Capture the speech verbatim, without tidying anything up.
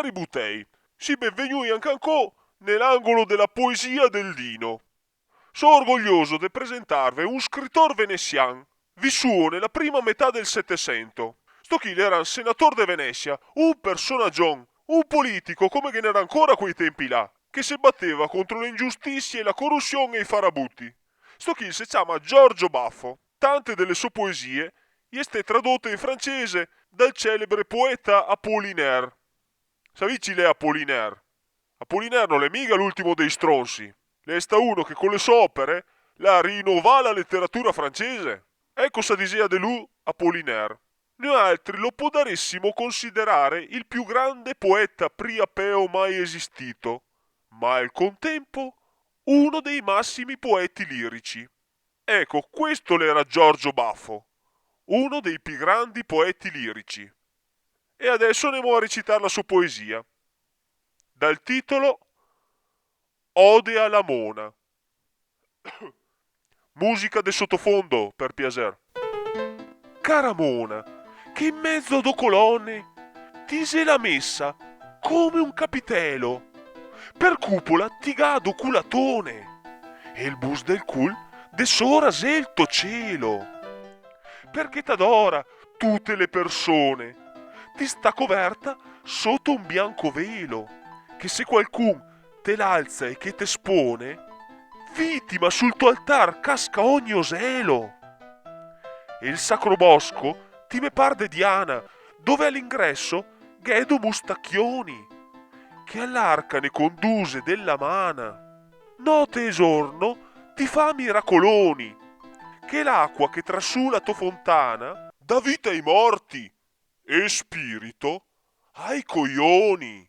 Cari butei, si benvegnui anca ancò ne l'angolo de la poesia del Dino. So orgoglioso de presentarve un scritor venesian, visuo ne la prima metà del Setesento. Sto chi l'era un senator de Venesia, un personagion, un politico come ghe n'era ancora a quei tempi là, che se bateva contro le ingiustisie, la corusion e i farabuti. Sto chi se ciama Giorgio Baffo. Tante de le so poesie i è ste tradote in francese dal celebre poeta Apollinaire. Savì chi l'è Apollinaire? Apollinaire no l'è miga l'ultimo dei stronsi. L'è sta uno che co le so opere l'à rinovà la leteratura francese. Eco cosa disea de lu Apollinaire. Noialtri lo podaresimo considerare il più grande poeta priapeo mai esistito, ma al contempo uno dei massimi poeti lirici. Eco, questo l'era Giorgio Baffo, uno dei più grandi poeti lirici. E adeso andemo a recitar la so poesia, dal titolo Ode a la mona. Musica de sotofondo, per piaser. Cara mona, che in mezo a do colone ti xe la mesa come un capitelo, per cupola ti ga do culatone, e el bus del cul de sora xe el to cielo. Perché t'adora tute le persone, ti sta coverta soto un bianco velo, che se qualcun te l'alza e che te spone, vitima sul to altar casca ogni oselo. E el sacro bosco ti me par de Diana, dove a l'ingreso gh'è do mustachioni, che a l'arca ne conduse della mana. Note e giorno ti fa miracoloni, che l'acqua che trasù la to fontana dà vita ai morti e spirito ai coioni.